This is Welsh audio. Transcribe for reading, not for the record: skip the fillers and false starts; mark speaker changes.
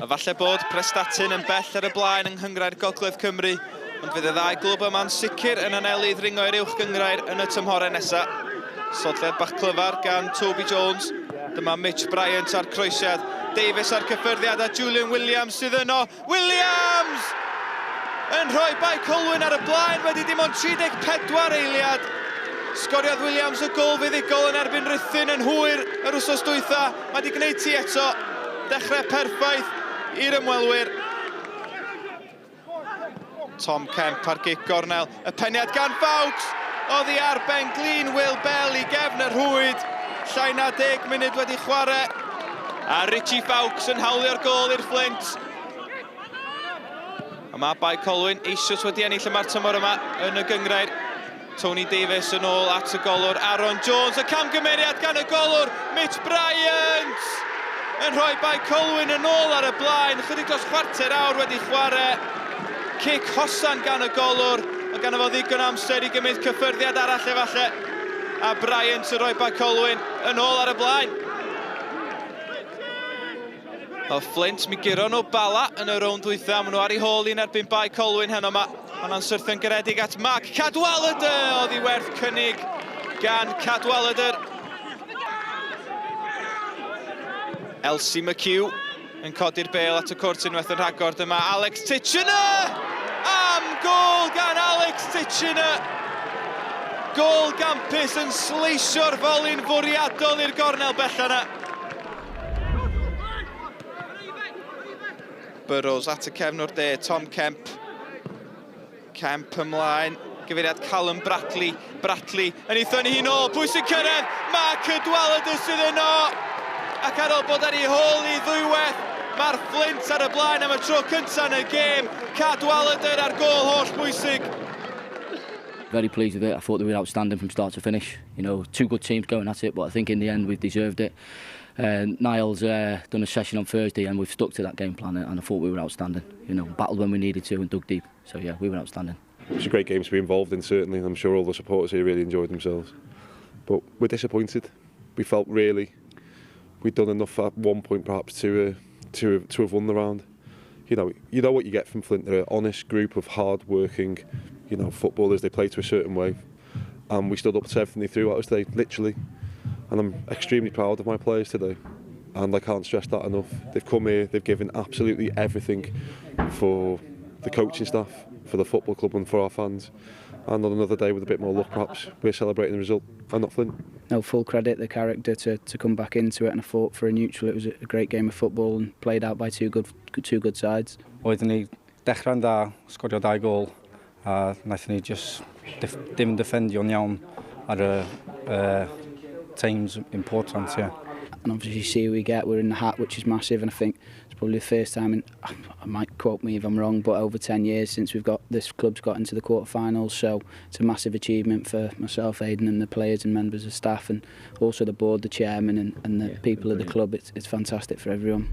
Speaker 1: A falle bod Prestatyn yn bell ar y blaen yng Nghynghrair Gogledd Cymru, ond fydd y ddau glwb yma'n sicr yn anelu i ddringo i'r uwch gynghrair yn y tymhorau nesaf. Sodliad bach clyfar gan Toby Jones. Dyma Mitch Bryant a'r croesiad. Davies a'r cyffyrddiad a Julian Williams sydd yno. Williams! Yn rhoi Bae Colwyn ar y blaen wedi dim ond 34 eiliad. Sgoriodd Williams y gol fuddugol yn erbyn Rhuthun yn hwyr yr wsos dwytha. Mae wedi gwneud ti eto. Dechrau perffaith i'r ymwelwyr. Tom Kemp ar gic gornel. Y peniad gan Fawkes! Oddi ar ben glin Will Bell i gefn y rhwyd. Llai na 10 munud wedi chwarae. A Richie Fawkes yn hawlio'r gôl i'r Fflint. A mae Bae Colwyn eisoes wedi ennill yma'r tymor yma yn y gynghrair. Tony Davies yn ôl at y golwr Aaron Jones. Y camgymeriad gan y golwr Mitch Bryant! Yn rhoi Bae Colwyn yn ôl ar y blaen. Chydig dros chwarter awr wedi chwarae. Cic hosan gan y golwr. Mae ganddo fo ddigon o amser i gymryd cyffyrddiad arall efallai. A Bryant yn rhoi Bae Colwyn yn ôl ar y blaen. O Flint, mi guro nhw Bala yn y rownd dwytha. Maen nhw ar ei hôl un erbyn Bae Colwyn heno yma. Hwnna'n syrthio'n garedig at Mark Cadwaladr! Oedd i werth cynnig gan Cadwaladr. Elsie McHugh yn codi'r bel at y cwrt unwaith yn rhagor. Dyma Alex Titchener! Am gol gan Alex Titchener! Gol gampus yn sleisio'r foli'n fwriadol i'r gornel bella yna. Burrows at y cefn o'r de, Tom Kemp. Kemp ymlaen, gyfeiriad Callum Bradley. Bradley yn ei thynnu hi'n ôl, pwy sy'n cyrraedd? Mae Cadwaladr sydd yno! Ac ar ôl bod ar ei hôl i ddwywaith, mae'r Fflint ar y blaen am y tro cyntaf yn y gêm. Cadwaladr ar gôl holl bwysig.
Speaker 2: Very pleased with it. I thought they were outstanding from start to finish. You know, two good teams going at it, but I think in the end we've deserved it. Niall's done a session on Thursday and we've stuck to that game plan and I thought we were outstanding. You know, battled when we needed to and dug deep. So yeah, we were outstanding.
Speaker 3: It's a great game to be involved in, certainly. I'm sure all the supporters here really enjoyed themselves. But we're disappointed. We felt really we'd done enough at one point perhaps to to to have won the round. You know, you know what you get from Flint. They're an honest group of hard-working, you know, footballers. They play to a certain way. And we stood up to everything they threw at us today, literally. And I'm extremely proud of my players today. And I can't stress that enough. They've come here, they've given absolutely everything for the coaching staff, for the football club and for our fans. And on another day with a bit more luck, perhaps, we're celebrating the result and not Flint.
Speaker 4: No, full credit, the character to, to come back into it, and I thought for a neutral it was a great game of football and played out by two good, two good sides.
Speaker 5: Oeddwn ni dechrau'n dda, sgorio dau gol, a wnaethon ni just dif dim defendio'n iawn ar y times important, yeah.
Speaker 4: And obviously see who we get, we're in the hat, which is massive, and I think it's probably the first time, in, I might quote me if I'm wrong, but over 10 years since we've got this club's got into the quarterfinals, so it's a massive achievement for myself, Aidan, and the players and members of staff, and also the board, the chairman, and, and the yeah, people of the club. It's, it's fantastic for everyone.